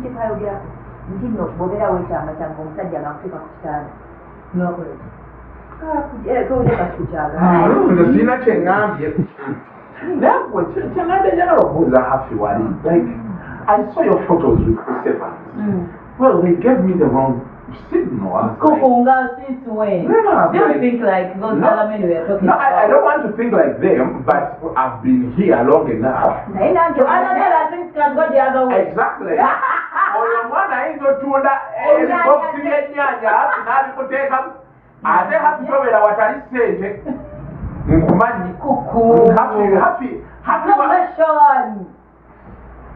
Kye twayogerako nti nno bw'obeera weekyangakyanga, omusajja nga akuteeka ku kitanda. Nakola. Towulire kasukukyagala. Nze sirina kyeŋŋambye, naye gwe kyeŋŋambye, njagala okubuuza Hafi wali. Like, I saw your photos with Chris Evans. Well, they gave me the wrong signal. I was like, Kukunga since when? No, I was Do you like- think like those No. other men we are talking No, about? I don't want to think like them, but I've been here long enough. Naye nange Other than things can go the other way. Exactly. Oyo omwana ayinza otunda ebibokisi by'ennyaanya, Hafi n'abikuteekamu, ate Hafi tobeera watali ssente, nkumanyi. Kuku. Hafi, Hafi, Hafi wa Confession.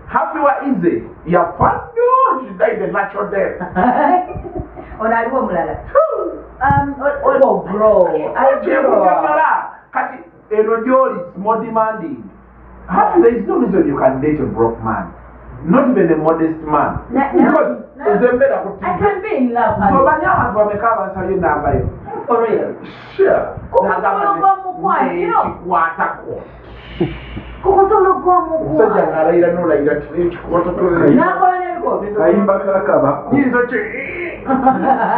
Hafi wa Ize yafa ddo. She died a natural death. Ono aliwo omulala. Oh, bro. Kyekunyonyola kati eno gyoli, it's more demanding. Hafi, there is no reason you can date a broke man, not even a modest man, because nze mbeera ku I TV. can be in love, honey. Omanyi abantu bameka abansabye enamba yo? For real. Sure. Kukusobola ogwa mukwano, you know. Kikwatako. Kukusobola ogwa Omusajja mukwano. ng'alayira n'olayira ti ekikwatako. Nakola n'ebikolwa. Kayimba kakabako. Yinza ki?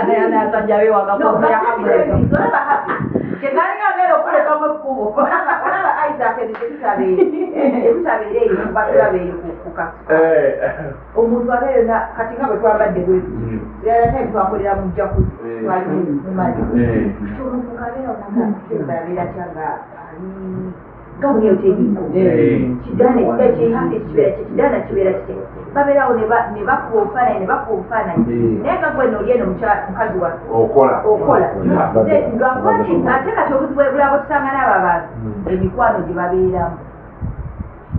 Naye n'asajja be No, wakakoza. but olaba Happy. Nalinga agenda okulekamu ekkubo. Olaba Isaac, ebyo tetutabeere eyo, kuba tulaba eyo ku kasu. Omuntu abeeyo kati nga bwe twambadde bwe tutyo, time twakolera mu jacuzzi, twali mumanyi omuntu ngabeera abeera tya nga ali gawuni eyo teriiko. Kidaana ekihafi kibeera kidaana kibeera kitya, babeerawo ne bakuba obufaananyi, ne bakuba obufaananyi, naye nga gwe nooli eno mukazi waffe okola. Okola. Lwakuba nti ate kati obuzibu bwebulabo tusanga n'abo abantu, emikwano gye babeeramu,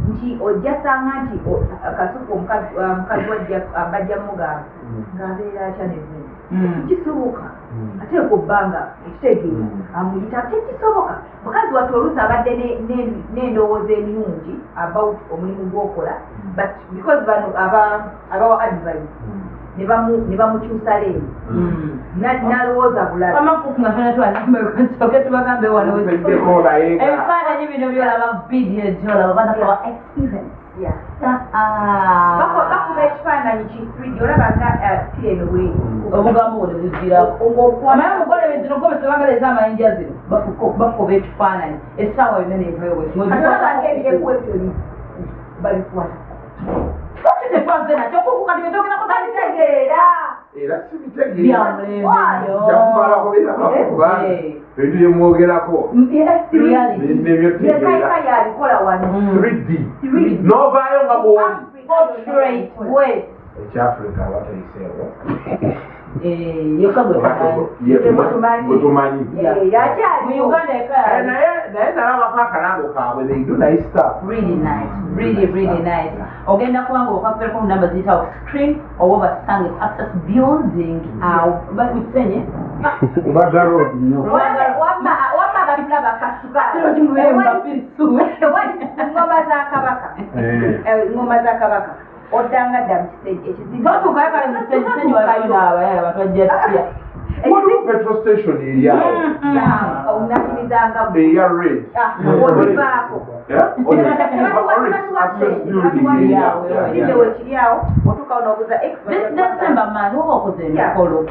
nti ojja sanga nti Kasuku omukazi wajja bajja mugamba ng'abeera atya nevuni. Kisoboka ateeka obbanga ekitegeera amuyita, tekisoboka. Mukazi wattu oluusi abadde n'endowooza ennungi about omulimu gw'okola, but because bano abawa advice ne bamukyusa leero n'alowooza bulala. Amakuku nga tona twansoke tubagambe wano. Mpeddeko naye nga- Ebifaananyi bino byolaba, vidiyo gyolaba, banakola experience. Bakuba ekifaananyi ki 3D, olaba nga pira eno bweri. Obugambo bwo tebuzirako. Ng'okwata Omanyi omugole ebintu nogobesa bangaleeza amayinja zino bakuba ekifaananyi essaawa yonna nevayo. Kati olaba ng'ebireku ebyo babikwata. Lwaki tetwazze nakyo kuku kati betwogerako? Babitegeera. Era sibitegeera. Byamulembe nnyo. Nja kumalako birabako kubanga ebintu byemwogerako Reality. nebyotegeera. Yekaika yabikola wano. 3D n'ovaayo nga bw'oli. Portrait wet. Ekyafrika batayiseewo. Yokka gwe tamanyi. Gwe Gwe tumanyi. Akyaliwo. Mu Uganda eka. Naye nalabako akalango kaabwe, they do nice stuff. Really nice, really, really nice. Ogenda kubanga okakuberako mu namba ziyita off screen oba basange ku Access Building awo kukisenye. Lubaga Road nnyo. Wamma wamma batulaba Kasuka. Kino kimuyemba firisu. Ngoma za Kabaka. Ngoma za Kabaka oddanga dda mu Kisenyi ekizimbe. Totuukayo kale mu Kisenyi. Kisenyi waliwo n'abayaya batwajja tutya? Waliwo petrol station eri awo. Onakimizanga. Eya red. Ogivaako. Yeah? Oryx, Access Building eri awo. Ekizimbe wekiri awo, otuukawo n'obuuza ex. This December, man, woba okoze emikolo,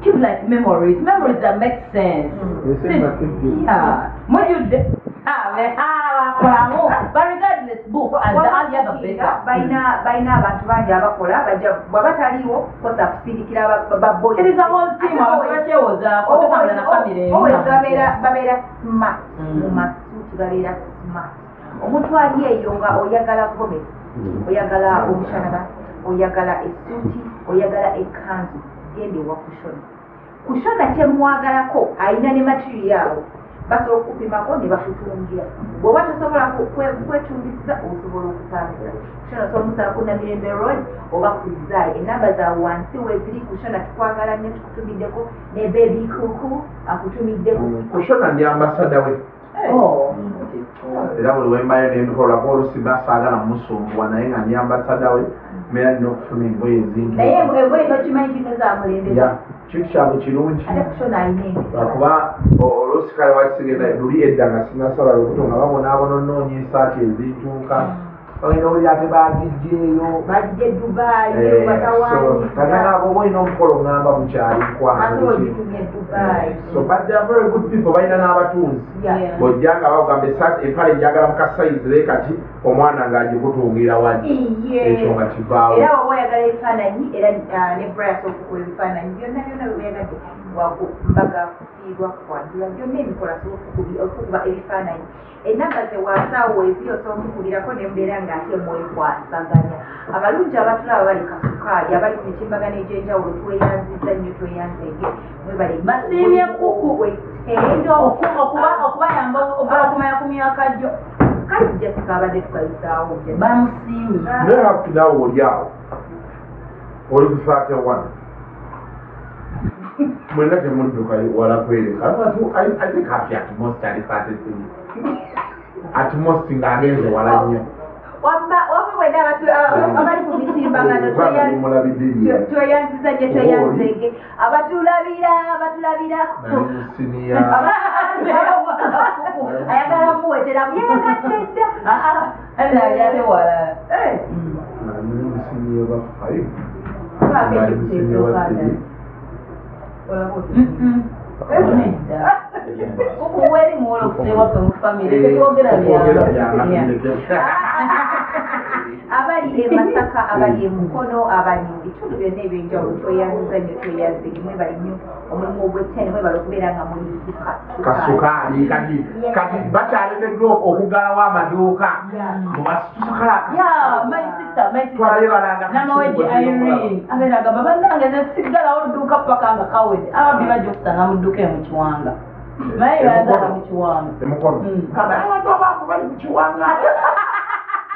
keep like memories, memories that make sense. December 15. Yeah. Mujjudde. Ah, man, ah, bakolamu. But regardless, book and the earlier the better. Balina abantu bangi abakola, bajja bwaba taliiwo kosa kusindikira baboyi. It is a whole team. Abantu bakyewozaako, totambula na family emu. Always babeera smart mu masuuti, babeera smart. Omuntu ali eyo nga oyagala gomesi, oyagala omushanaba, oyagala essuuti, oyagala ekkanzu, genda ewa Kushona. Kushona kyemwagalako ayina ne material awo, basobola okukupimako ne bakutungira. Bw'oba tosobola kwetungisiza, osobola okupangisa. Kushona osobola omusaba ku Namirembe Road oba ku Zai, enamba za wansi weziri. Kushona tukwagala nnyo, tukutumiddeko ne baby Kuku akutumiddeko. Kushona ndi ambassador we. Oh. Era buli wembayo n'emikolo lwakuba oluusi basaagala musumbuwa, naye nga ndi ambassador we, mbeera nina okufuna engoye ezintu. Naye engoye tokimanyi kino za mulembe. Ya, kintu kyabwe kirungi. Ate Kushona alina empisa. Lwakuba oluusi kale wakisigenda luli edda nga sinasala lubuto nga babonaabona onoonya esaati ezintuuka. Bagenda owulira ate bagijjeeyo. Bagijje Dubai, batawaanyiza. Kati oba olina omukolo ngamba bukyali nkwano. Asobola ogitumya e Dubai. So but they are very good people, balina n'abatunzi. Bw'ojja nga bagamba empale njagala mu kasayizi naye kati omwana ng'agikutungira wali. Ekyo nga kivaawo. Era bw'oba oyagala ebifaananyi era ne Brian asobola okukuba ebifaananyi byonna byonna bye weeyagadde, mbaga, kufiirwa, kwanjula, byonna emikolo asobola okukuba ebifaananyi. Enamba ze waasaawo ezi osobola omukubirako nembeera ng'ate mwekwasaganya. Abalungi abatulaba bali Kasukaali, abali ku mitimbagano egy'enjawulo, tweyanziza nnyo, tweyanzege, mwebale. Basiimye kuku. Wetendo okubayamba okumanya ku myaka gyo. Kale Jessica abadde tukayisaawo. Bamusiimye. Naye hafi naawe oli awo oli ku 31, mwenna temudduka wala kwereka. I think Hafi at most ali 33 at most, ng'agenze wala nnyo. Wamma wamma bwenna abali ku mitimbagano, Mulabidde lye. tweyanziza nnyo, tweyanzege abatulabira Nali mu siniya. Ayagala muwetera yeegatte dda. Ate wala. Nali mu siniya ba 5. Baako. Nali mu siniya ba 3. Nedda, kuweri muwola okuseewaffe mu famire tetwogera. Tetwogera. Byama. Abali e Masaka, abali e Mukono, abali mu bitundu byonna ebyenjawulo, tweyanziza nnyo, tweyanzege, mwebale nnyo omulimu ogw'ettene, mwebale okubeera nga muli Kasukaali kati bakyalemeddwa okuggalawo amaduuka mubatusakala. Yeah, my sister, my sister. Twalabe balanga. Namawejje Irene abeera agamba, bannange nze siggalawo dduuka paka nga kawedde. Ababbi bajja okusanga mu dduuka e mu Kiwanga, naye bazaala mu Kiwanga. Emukono. Mm. Abantu abaavu bali mu Kiwanga.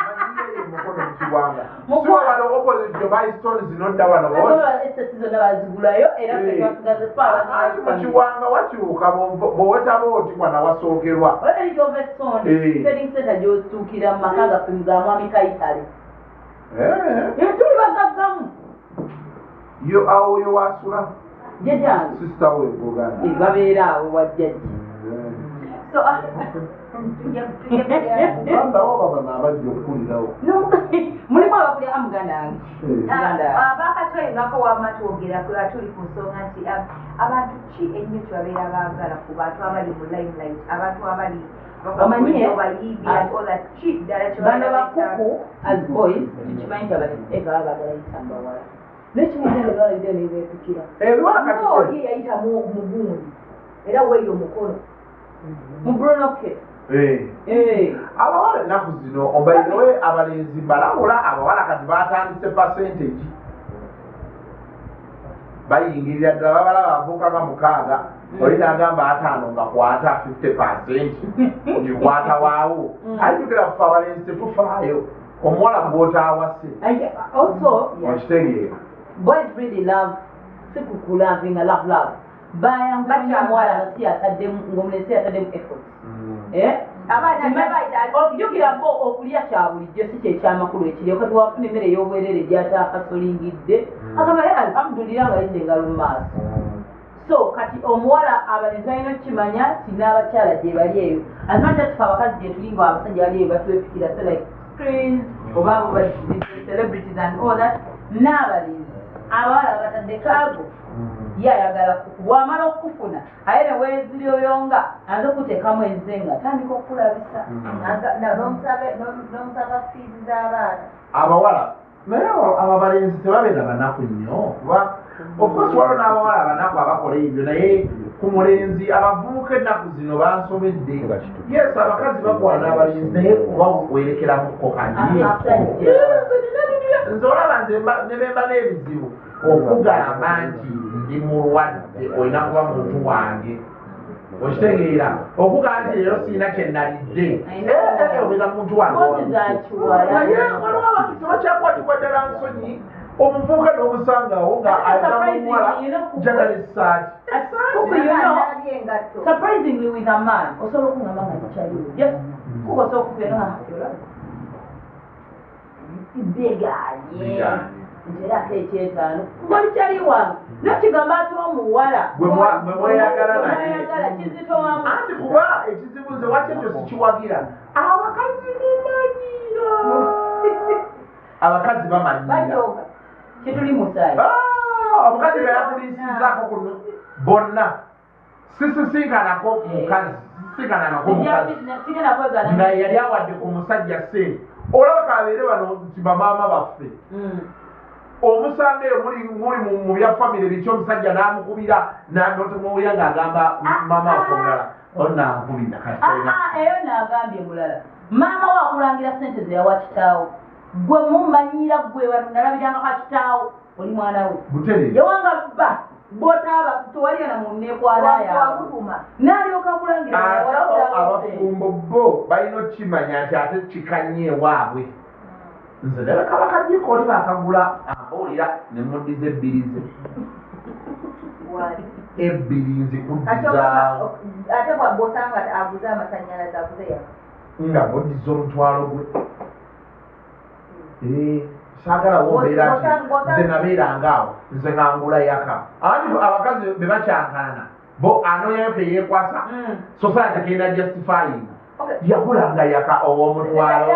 Manyiyeyo Emukono mu Kiwanga. Mukono. Si wano opposite Dubai Stones nodda wano bwoti. Asobola estate zonna bazigulayo era ffe twasigaze fe. Anti mu Kiwanga wakyuka bw'owetaba oti wana wasookerwa. Olabye gyova esonde trading center gy'otuukira mu maka gaffe ga mwami Kayitale. Tuli bagaggamu. Yo awo yo wasula. Jjajjange. Sister we Buganda. Babeera awo wa jjajja. So tujja Uganda wo baba n'abajja okukulirawo. Mulimu abakulira muganda wange. Muganda wange. Abakatwengako wamma twogera tuli ku nsonga nti abantu ki ennyo kyebabeera baagala ku bantu abali mu limelight, abantu abali Omanyi, eh? bayimbi and all that, ki ddala kye Bano babeera bakuku as boys tukimanyi nti abalenzi eva baba baagala yita mu bawala, naye kimugenda balidde nebeepikira. Ebiwala kati No, ye yayita mu mugundi era weeyo omukono. Mu Brunoke. Abawala ennaku zino, obayirewe abalenzi balawula abawala kati batandise percentage, bayingirira ddala babala bavuuka nga 60, oli nagamba 50 nga kwata 50% ogikwata waawo. Ayijukira ffe abalenzi tetufaayo omuwala gw'otaawase. Also Okitegeera? Boys really love, si kukulavinga love love, bayanguwa nnyo omuwala nga si ataddemu, ng'omulenzi si ataddemu effort. Eh? Abaana Ojjukira bo okulya kya bulijjo si kyekyamakulu ekiri kati wafuna emmere ey'obwerere gy'ataakasolingidde agamba, "Eh, alhamdulillah," nga yise engalo mu maaso. So kati omuwala abalenzi balina okukimanya nti n'abakyala gye bali eyo, as much as fe abakazi gye tuli nga abasajja bali eyo batwepikira, so like screens oba abo ba celebrities and all that, n'abalenzi abawala bataddeko ago ye ayagala bw'amala okukufuna aye ne weeziryoyonga anze okuteekamu ezze nga tandika okukulabisa. N'omusaba fiizi z'abaana. Abawala naye abo abalenzi tebabeera banaku nnyo, kuba of course waliwo n'abawala abanaku abakola ebyo, naye ku mulenzi abavubuka ennaku zino bansobedde. Yes, abakazi bakwana abalenzi, naye oba werekeramuko kani. Abasajja. Nze olaba nze ne bemba n'ebizibu okugamba nti ndi mulwadde, olina kuba muntu wange, okitegeera? Okugamba nti leero siina kye nalidde, obeera muntu wange. Mpozi zakiwala. Naye waliwo abantu tebakyakwatibwa ddala nsonyi, omuvubuka n'omusangawo nga agamba omuwala, njagala essaati. Kuku, you know, Ndabye engatto. Surprisingly with a man osobola okungamba nga ndikyaliwo, just kuba osobola okugenda nga olaba begaanye nterako ekyetaano ng'oli kyali wange nokigamba ate omuwala Gwe mweyagala naye. Mweyagala kizitowamu. Anti kuba ekizibu nze waki ekyo sikiwagira, abakazi mumanyira. Abakazi bamanyira. Kituli musaayi. Omukazi nga yakulisizaako kuno bonna. Sisisinkanako mukazi. Sisikanako mukazi. Nga yali awadde ku musajja ssente. Olaba kabeere bano nti bamaama baffe. Omusanga eyo muli mu bya famire biki omusajja n'amukubira n'otomuwulira ng'agamba maama waffe omulala. Onankubira kati. Eyo naagambye mulala. Maama we akulangira ssente ze yawa kitaawo. Gwe mumanyira gwe wano nalabiranga ka kitaawo oli mwana we. Yawanga bba bw'otaaba tewaliyo na munneekwana yaabwe. N'alyoka akulangira ate abafumbo bo balina okukimanya nti ate kikanye ewaabwe. Nze ddala kaba kajiiko oli baakagula ambuulira ne muddiza ebbiri ze. Ebbiri nzikuddiza. Ate bw'osanga aguze amasannyalaze aguze yaka. Nga muddiza omutwalo gwe. Saagala wombeera nti nze nabeeranga awo nze nga ngula yaka. Anti abakazi be bakyankalana bo anooyayo ke yeekwasa society kenda justifying. Yagulanga yaka ow'omutwalo.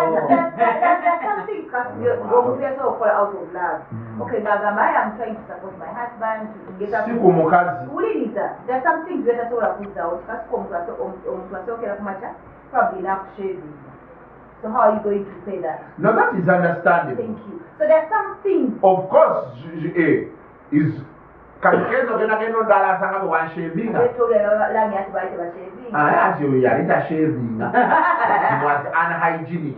Omuntu yasobola okukola out of love. Okay, ng'agamba I am trying to support my husband. Si ku mukazi. Wuliriza, there are some things by'otasobola kuzzaawo. Kikasuka omuntu asookera ku makya probably n'akushavinga. So how are you going to pay that? No, that is understandable. Thank you. So there are some things. Of course, is kati ogenda genda oddala asanga bwe wanshavinga. Ati oyo yali tashavinga. He was unhygienic.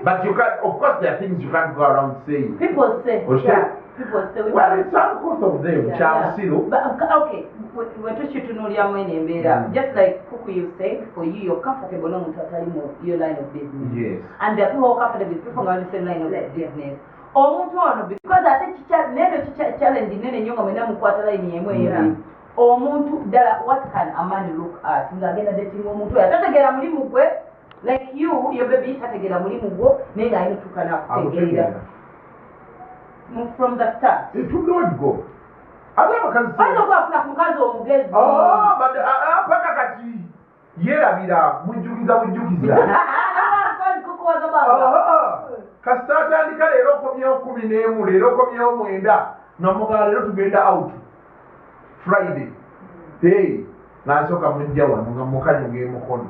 But you can, of course, there are things you can't go around saying. People say. Yeah. People say. Well, it's some course of them. Yeah. But okay, we're just like Kuku, you said, for you, you're comfortable no your line of business. Yes. And there are people who are comfortable with people who are in the same line of business. Omuntu ono because ate challenge nene nnyo nga mwena mukwata line yemu eyo. Omuntu ddala, what can a man look at ng'agenda dating omuntu oyo atategeera mulimu gwe? Like you, your baby tategeera mulimu gwo naye ng'alina otuuka n'akutegeera from the start. It will not go. Ate abakazi oyinza okwafuna ku mukazi omugezi. Paka kati yeerabira mujjukiza bujjukiza. Kasita atandika leero okomyewo 11 leero okomyewo 9 namugala leero tugenda out Friday. Hey, nasooka mujja wano nga mukanyuga emukono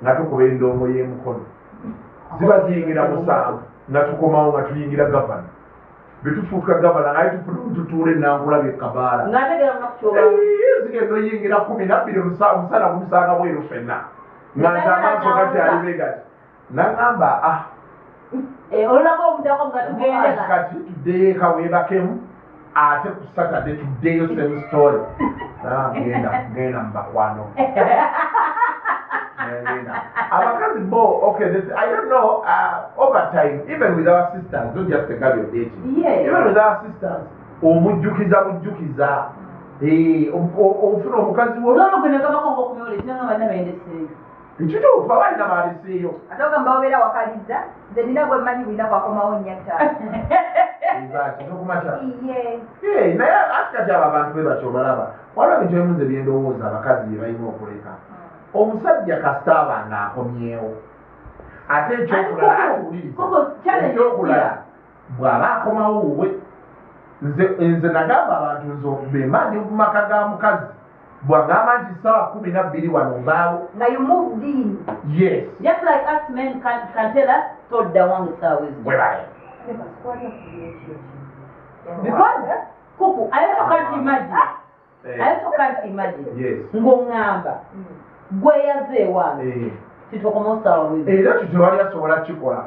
nga tukuba endongo y'emukono ziba ziyingira 7 nga tukomawo nga tuyingira gavana bwe tufuuka gavana nga tufuna tutuula enankulabye kabaala zigenda oyingira 12 omusana gumusanga bweru ffenna nga nze amaaso gakyali be gati nagamba kati tuddeyo eka weebakemu ate ku Saturday tuddeyo same story. Genda mu bakwano. Abakazi bo, okay, this, I don't know, over time, even with our sisters, not just the girl you're dating. Yeah. Even with our sisters, omujjukiza bujjukiza. Ofuna omukazi wo. Ekituufu abalina baaliseeyo. Ate ogamba obeera wakaliza, nze nina gwe mmanyi bulina kwakomawo nnya ttaano. Ezaaki zokumakya. Iye. Naye ate kati abo abantu be batyo obalaba. Waliwo ebintu ebimu nze bye ndowooza abakazi bye balina okuleka. Omusajja kasita aba ng'akomyewo. Ate ekyokulala atuwuliriza. Ekyokulala bw'aba akomawo wuwe. Nze nagamba abantu nze bwe mba ndi mu maka ga mukazi. Bw'agamba nti ssaawa 12 wano mbaawo. Nga you moved in. Yes. Just like us men can tell us todda wange ssaawa ezo. Bwe bale. Because Kuku, I also can't imagine. I also can't imagine. Yes. Ng'oŋŋamba gwe yazze ewange titokomawo ssaawa bwezi. Era ekyo tewali asobola kukikola.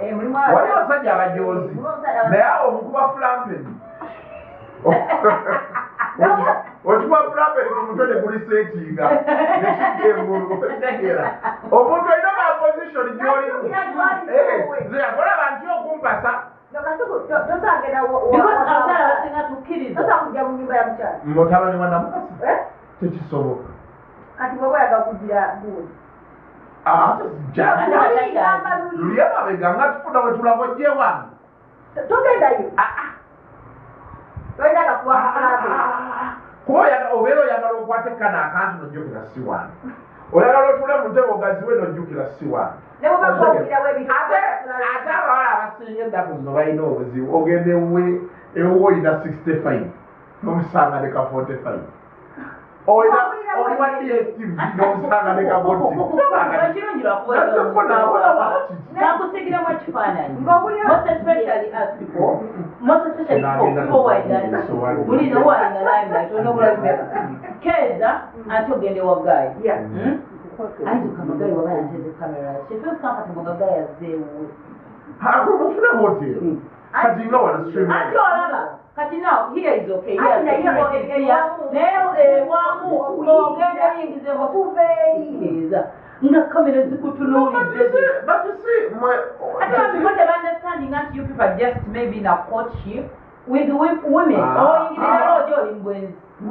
Wali abasajja abajoozi naye awo omukuba flampeni. Otuba flampeni ku mutwe ne guliseetinga nekidda engulu okitegeera. Omuntu olina ka position gy'olimu. Nze yakola bantu okumpasa. Tosobola kujja mu nyumba ya mukyala. Mutabani wa Namukasa? Tekisoboka. Kati bw'oba oyagala kugira gundi. Ate sijja. Luli emabega nga tufuna we tulaba ojje wange. Togendayo. Tolina kakuba Kuba obeera oyagala okwata ekkana akantu n'ojjukira si wange. Oyagala otuule mu ntebe ogaziwe n'ojjukira si wange. Ne bw'oba kwogerawo ebintu Ate Ate abawala abasinga ennaku zino balina obuzibu. Ogenda ewuwe, ewuwe olina 65 n'omusanga ne ka 45. Olina oli wa DSTV n'omusanga ne ka 40. Ekirungi lwakuba nakusigiramu ekifaananyi. Most especially us people, most especially people who are in that, mulina who are in the limelight, olina okulabika. Keeza ate ogende wa guy. Ayinza okugamba guy waba yanteze cameras. She feels comfortable nga guy azze ewuwe. Mufune hotel. Kati nga wano stream. Ate olaba kati now here is okay. Here is here. Naye ewamu ogenda yingize okuva eri. Keeza nga kamera zikutunuulidde. But you see, my Ate people teba understanding that you people are just maybe in a courtship with women. Oyingirira lodge oli mbwenzi. Si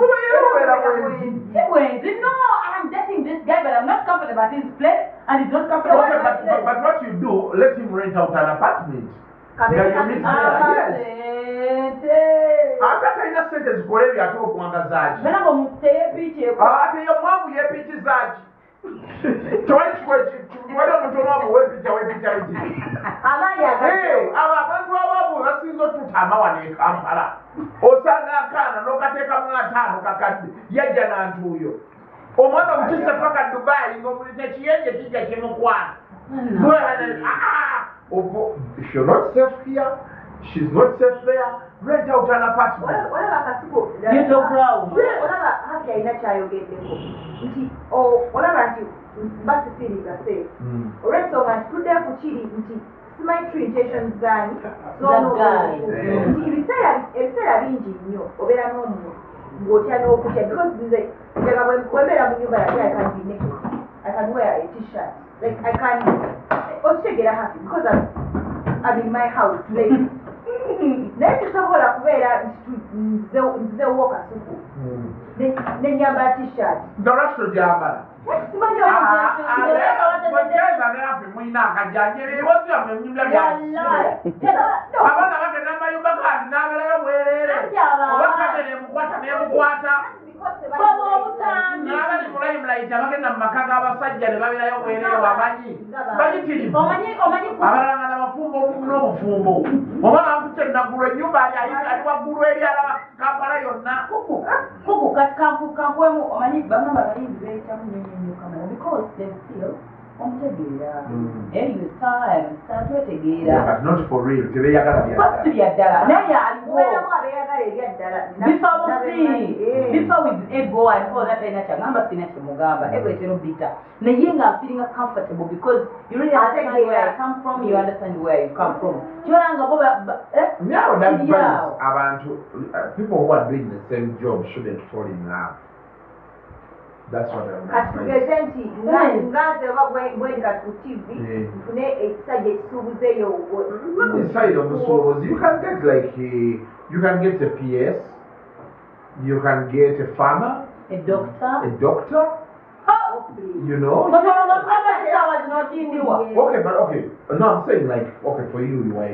bwenzi. No, I'm dating this guy, but I'm not comfortable at his place, and he's not comfortable Okay, at my but, place. but what you do, let him rent out an apartment. Kabeera Yeah, you meet there, yes. Sente. Ate talina ssente zikola ebyo ate ogwanga zaaki. Bana ngo muteepikyeko. Ate ye mwavu yeepiiki zaaki. Tewali tewali omuntu omwavu weepiikya weepiikya biki. Amaanyi Hey, abo abantu abaavu basinze otutama wano e Kampala. Osanga akaana n'okateekamu 50 kakadde yajja nantuuyo. Omwana omukisse paka Dubai ng'omulita ekiyenje kijja kimukwana. If you're not safe here, she's not safe there, rent out an apartment. Olaba Kasuku. Neutral ground. Olaba Happy alina kyayogeddeko nti olaba nti mba sifeelinga safe olw'ensonga nti tuddeyo ku kiri nti simanyi true intentions zaani Za guy. nti ebiseera bingi nnyo obeera n'omuntu ng'otya n'okutya because nze njaga bwe mbeera mu nnyumba yange, I can be naked, I can wear a T-shirt, like I can okitegeera Happy, because I'm in my house, like naye sisobola kubeera nti nzizewo Kasuku ne nyambala T-shirt. Nga lwaki togyambala? Simanyi. Bwegeza ne Happy mulina akajanja, ebibozi byammwe munyumya bya abaana bagenda mu mayumba gandi n'abeerayo bwereere. Anti abo Oba kamera emukwata n'emukwata. Baba obutambi. N'abali mu limelight abagenda mu maka g'abasajja ne babeerayo bwereere wamanyi bayitirivu. Omanyi Abalala nga nabafumbo n'obufumbo. Omwana bamukutte naggulu ennyumba ali waggulu eri alaba Kampala yonna. Kuku kati kankuwemu omanyi bagamba abayimbi beeyitamu nnyo nnyo nnyo kamera because they feel omutegeera. You star, I'm star, twetegeera. But not for real, tebeeyagala Of course si bya bya ddala naye aliwo. Mubeeramu abeeyagala ebyaddala. Bifa bufi, bifa with ego and all that. Alina kyagamba, sirina kyemugamba, ego etera obita, naye nga I'm feeling comfortable because you really understand where I come from, you understand where you come from, kyolanga bo eh? Now that Kiri awo. Abantu, people who are doing the same job shouldn't fall in love. That's what I'm Kati tugeze nti nga nze oba bwendika ku TV nfune ekisajja ekisuubuza eyo. Not inside of the solos. You can get like you can get a PS, you can get a farmer, A doctor. A doctor, you know. Essaawa zino otindiwa. Okay, but okay. No, I'm saying like okay for you, you were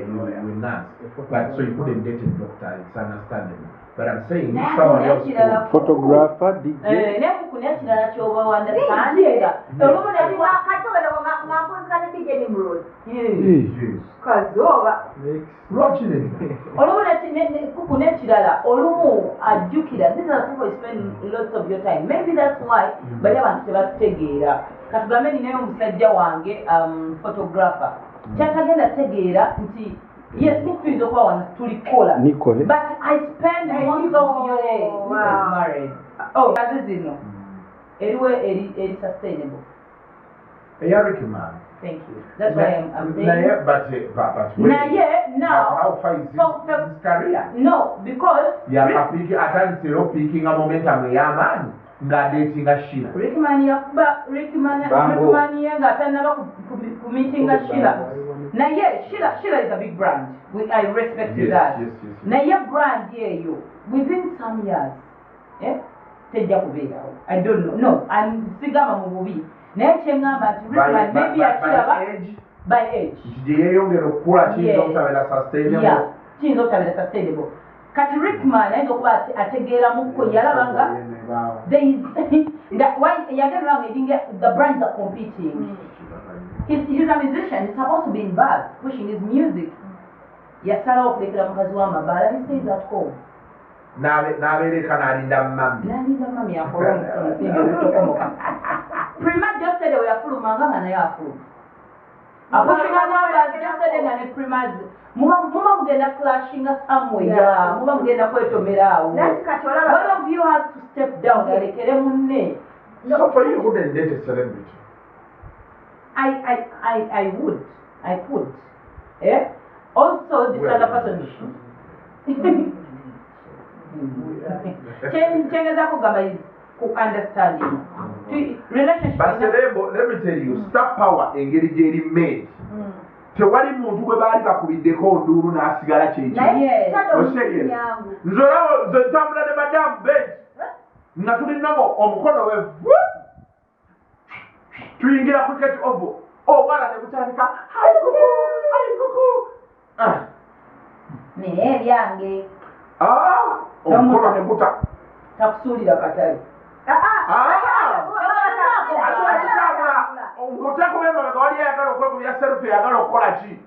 nurse, but so you couldn't date a doctor. It's understandable. But I'm saying if someone else could. Photographer, DJ. Naye kuku n'ekirala ky'oba understandinga olumu Kati ogenda nga mpozika ne DJ Nimrod. Yes. Kazooba. Lwaki nedda? Olumu kuku n'ekirala olumu ajjukira these are people you spend lots of your time. Maybe that's why bali abantu tebatutegeera. Katugambe ninayo omusajja wange photographer kyatagenda tegeera nti yes, kuku tuyinza okuba wano tulikola Nicole. but I spend most of your day. Is married. Oh, kazi zino eriwe eri sustainable. Eya Ricky man. Thank you. That's why I'm saying Naye, but wait. Naye now But how far is his career? No, because Yakapiki atandise era opiikinga momentum ey'amaanyi ng'adeetinga Sheila. Rickman yakuba Rickman. Bambo. Rickman ye nga tannaba ku meetinga Sheila. Naye Sheila is a big brand. I respect that. Naye brand eyo within some years, eh, tejja kubeerawo. I don't know. No, I'm sigamba mu bubi. Naye kyeŋŋamba nti Rickman maybe By akiraba age, by age. Nti gye yeeyongera okukula kiyinza Yes. obutabeera sustainable. Yeah, kiyinza obutabeera sustainable. Kati Rickman ayinza okuba ategeeramuko, yalaba nga there is nga yagenda nga eringa the brands are competing. He's a musician, he's supposed to be in bars pushing his music. Yasalawo okulekera mukazi w'amabaala, he stays at home. N'abeereka n'alinda mummy. N'alinda mummy akole omusimbi ogutokomoka. Prima Geosteady we yafulumanga nga naye afuluma. Apushinga numbers, Geosteady nga ne Prima muba mugenda clashinga somewhere, muba mugenda kwetomera awo. One of you has to step down alekere munne. So for you, wouldn't date a celebrity? I would. I could. Eh? Also, this other person. Kyengezaako kugamba is ku understanding. Relationship. But let me tell you, star power engeri gyeri made. Tewali muntu gwe baali bakubiddeko nduulu n'asigala kyekyo. Nze olaba nze ntambula ne madamu bench nga tuli nabo omukono we tuyingira Cricket Oval, obwala ne butandika hi kuku, hi kuku. Naye ebyange. Omukono ne guta. Takusuulira katale. Oteekuma emabega wali ayagala okwekubya selfie, ayagala okukola ki?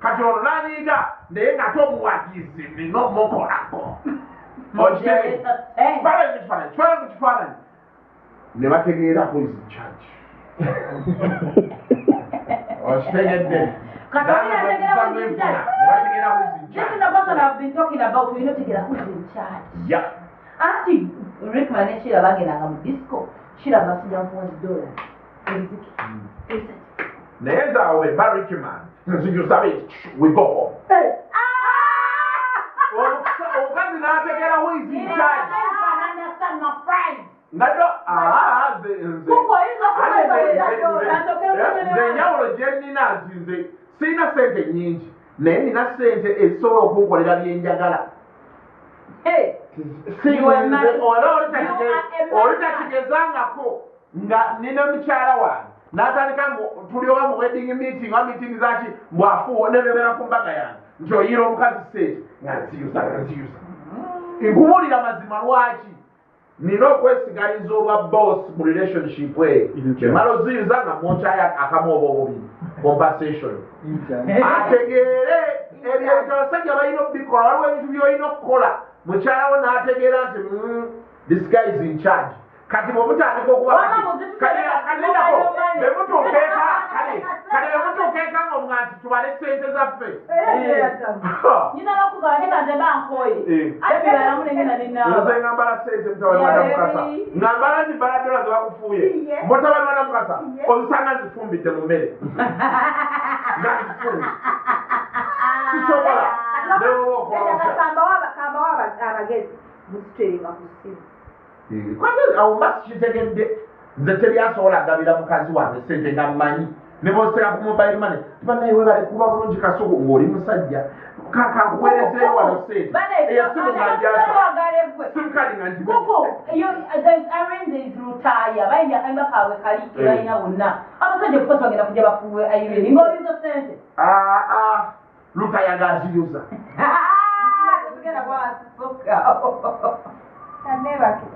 Kati ono n'anyiiga naye ng'ate omuwagizi nina omukolako. Kifaananyi kifaananyi. Ne bategeera who is in charge. Okitegedde. Kati olina otegeera who is in charge. This is the person I've been talking about. Olina otegeera who is in charge. Yeah. Anti Rickman ne Sheila bagendanga mu disco. Sheila basijja nfuwa dollars. Ebiziki. Naye nze awo bwe mba Rickman, nzijusa we go home. Omukazi n'ategeera who is in charge. Nado nze enjawulo gye nnina nti nze sirina ssente nnyingi naye nnina ssente ezisobola okunkolera bye njagala. Oli takigezangako nga nina mukyala wange n'atandika tuli oba mu wedding meeting oba meeting zaki mbwafuuwo nebebeera ku mbaga yange nti oyiira omukazi ssente nga nziyuza nga nziyuza. Nkubuulira mazima lwaki nina okwesigaliza obwa boss mu relationship eyo. Bwemala oziyuza nga mwokyayo akamu oba obubiri compensation. Ategeere ebintu abasajja balina okubikola, waliwo ebintu by'olina okukola mukyala wo n'ategeera nti this guy is in charge. Kati bwe mutandika okuba bwe mutuuka eka kale bwe mutuuka eka ng'omuga nti tubale ssente zaffe. Nyina n'okugaba naye nze mba nkooye. Nze nga mbala ssente mutabani wa Namukasa. Nga mbala nti mbala dola ze bakufuuye. Mutabani wa Namukasa ozisanga nzifumbidde mu mmere. Nga nzifumbye. Sisobola. Ne bw'oba okola otya. Kambawo abagezi muziterenga ku ssimu. Awo mba sikitegedde nze teryasobola gabira mukazi wange ssente nga mmanyi ne bw'ositera ku mobile money tibannaye weebale kuba bulungi Kasuku ng'oli musajja kakuweerezeeyo wano ssente eyasimu nga ngyasa simu kadi nga Kuku, there's Lutaaya bayimbi akayimba kaabwe kali ke balina bonna abasajja kukosa bagenda kujja bafuuwe Irene ng'olizo ssente. Lutaaya ng'aziyuza. Tugenda kwasuka. Kanebake.